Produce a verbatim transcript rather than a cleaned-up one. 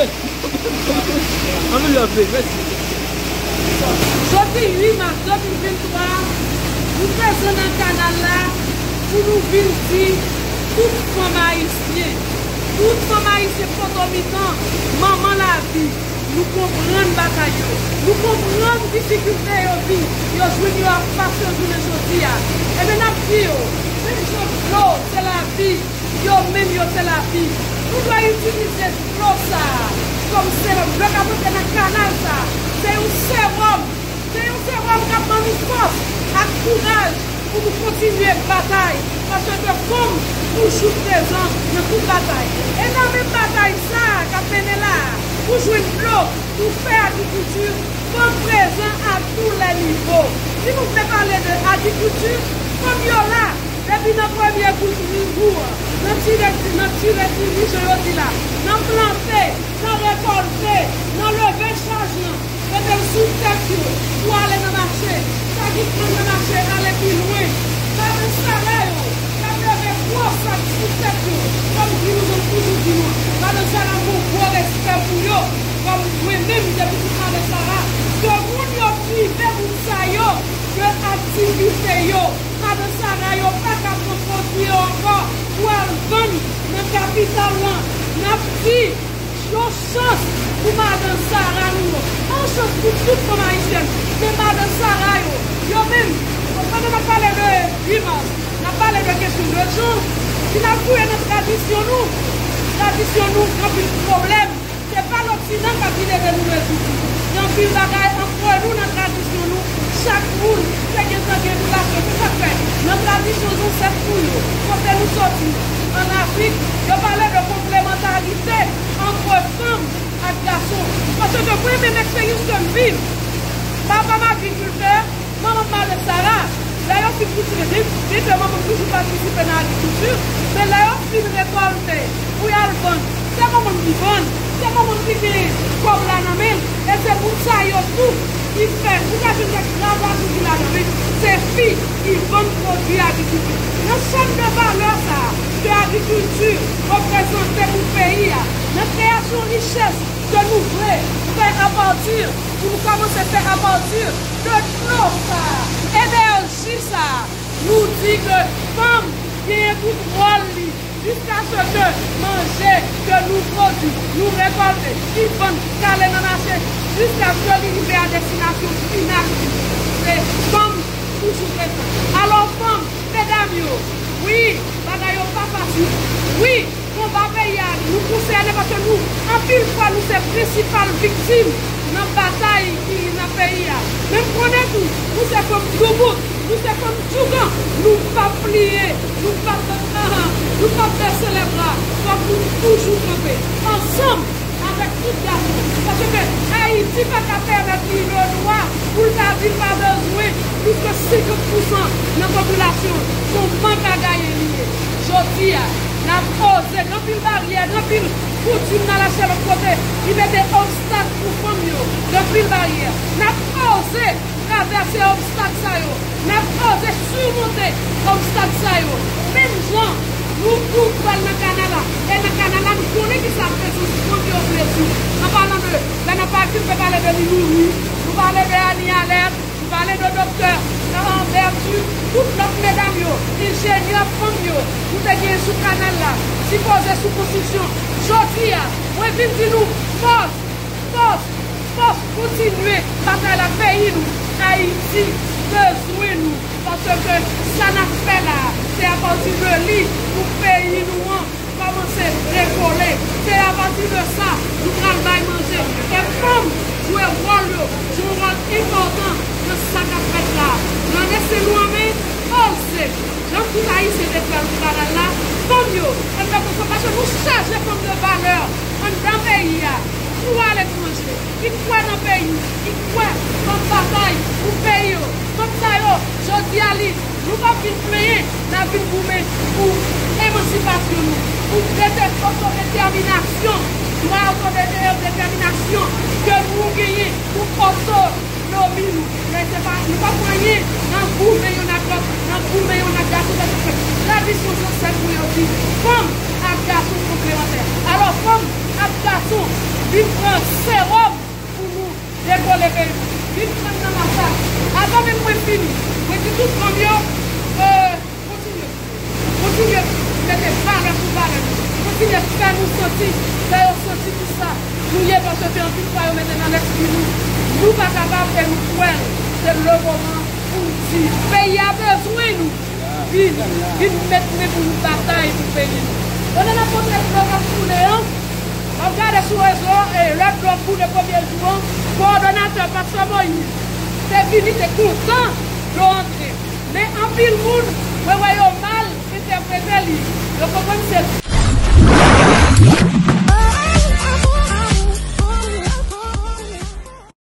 Ann nou leve, mèsi. Jodi uit mas de mil venntwa, nou prezan nan kanal la pou nou vin di tout fanm ayisyen, tout fanm ayisyen potomitan, manman lavi, nou konprann batay yo, nou konprann difikilte yo vin, yo jwenn yo ap pase jounen jodi a. Ebyen, n ap di yo, menm jan dlo se lavi, yo menm yo se lavi. Nou dwe itilize dlo sa a kòm sewòm. Dlo k ap antre nan kanal sa a, se yon sewòm. Se yon sewòm k ap ban nou fòs ak kouraj pou nou kontinye batay. Paske fanm toujou prezan nan tout batay. E nan menm batay sa a k ap mennen la a, pou jwenn dlo, pou fè agrikilti, fanm prezan a tou lè nivo. Si nou vle pale de agrikilti, fanm yo la, depi nan premye gout riz ou an, nan tire, nan tire diri, jan yo di la, nan plante, nan rekòlte, nan leve chaj lan, mete l sou tèt yo pou ale nan mache. Sa ki pran nan mache, ale pi lwen. Madan Sara yo, k ap leve gwo sak sou tèt yo, kòm di nou, jan m toujou di nou, madan Sara, m gon gwo respè pou yo. Kòm mwen menm, depi m madan Sara, de moun yo prive moun sa yo de aktivite yo. Madan Sara yo pa ka pran pwodui yo ankò pou al vann nan kapital lan. N ap di, yon chans pou madan Sara nou yo. Yon chans pou tout fanm ayisyèn. Men madan Sara yo, yo menm, pandan n ap pale de uit mas, n ap pale de kesyon de jan. Si n ap fouye nan tradisyon nou, tradisyon nou gen anpil pwoblèm. Se pa loksidan k ap vin ede nou rezoud li. Gen anpil bagay antre nou nan tradisyon nou. Chak moun te gentan gen relasyon. Se sa k fè, nan tradisyon zansèt nou yo, kote nou soti, ann Afrik, yo pale de konplemantarite antre fanm ak gason. Paske mwen menm, eksperyans ke m viv, papa m agrikiltè, manman m madan Sara, lè yo fin kiltive, byen, byen ke manman m toujou patisipe nan agrikilti, men lè yo fin rekòlte pou y al vann, se manman m ki vann, se manman m ki gen kòb la nan men l, e se moun sa yo tou ki fè, ou ka jwenn kèk gras atou ki ladan, men se fi ki vann pwodui agrikilti. Nan chèn de valè sa a ke agrikilti reprezante pou peyi a, nan kreyasyon richès ke nou vle fè apati, pou nou kòmanse fè apati de dlo sa a, enèji sa a, nou di ke fanm genyen tout wòl li, jiskaske manje ke nou pwodui, nou rekòlte, ki vann, k ale nan mache, jiskaske li rive a destinasyon final li. Se fanm toujou prezan. Alò, fanm, medam yo, wi, bagay yo pa fasil. Wi, konba peyi a, nou konsène paske nou, anpil fwa, nou se prensipal viktim nan batay ki nan peyi a. Men m konnen tou, nou se fanm doubout, nou se fanm djougan, nou p ap pliye, nou p ap, nou p ap bese lè bra. Fòk nou toujou kanpe ansanm avèk tout gason. Paske Ayiti pa ka pèmèt li le dwa pou l ta di l pa bezwen plis ke senkant pousan nan popilasyon l. Se yon mank a gayen li ye. Jodi a, n ap oze, gen anpil baryè, gen anpil koutim n al achte lòt kote ki mete obstak pou fanm yo. Gen anpil baryè. N ap oze travèse obstak sa yo. N ap oze simonte obstak sa yo. Menm jan nou tou pral nan kanal la. E nan kanal la, nou konnen ki sa prezans fanm yo vle di. An palan de, lè n ap pale, nou pale de Lili Wi, nou pale de Annie Alerte, nou pale de doktè, euh, Berthu, tout lòt medam yo, enjenyè fanm yo, nou te gen sou kanal la, sipoze sou konstriksyon. Jodi a, mwen vin di nou, fòs! Fòs, fòs, kontinye batay la, peyi nou, Ayiti bezwen nou, paske sa n ap fè la a, se apati de li pou peyi nou an kòmanse rekole. Se apati de sa nou pral bay manje. E fanm jwe wòl yo, jwe yon wòl enpòtan nan sa k ap fèt la a. Nan men Sen Lou an men, oze, jan tout Ayisyen te fè l sou kanal la, fanm yo, ann fè konsa, paske nou chaje fanm de valè anndan peyi a, pou aletranje, ki kwè nan peyi, ki kwè nan batay pou peyi yo. Fanm sa yo, jodi a li, nou p ap vin plenyen, n ap vin goumen pou emansipasyon nou, pou dete-, otodetèminasyon, dwa otodetèminasyon ke nou genyen, pou otonomi nou. Men se pa, nou p ap pran anyen nan goumen youn ak lòt, nan goumen youn ak gason, paske tradisyon zansèt nou yo di, fanm ak gason konplemantè. Alò, fanm ak gason, vin pran sewòm pou nou dekole peyi nou. Vin pran nan masaj. Avan menm mwen fini, mwen di tout manm yo, euh, kontinye. Kontinye mete valè sou valè nou. Kontinye fè nou santi, fè yo santi kisa nou ye, paske anpil fwa yo mete nan lespri nou, nou pa kapab e nou kwè l. Se le moman pou n di, peyi a bezwen nou. Vin, vin met men pou nou batay pou peyi nou. Pandan n ap montre dlo k ap koule an, m ap gade sou rezo, e lè dlo koule premye jou an, kowòdonatè Pastè Moïse te vini, te kontan dlo antre. Men anpil moun, mwen wè yo mal entèprete li. Yo konprann se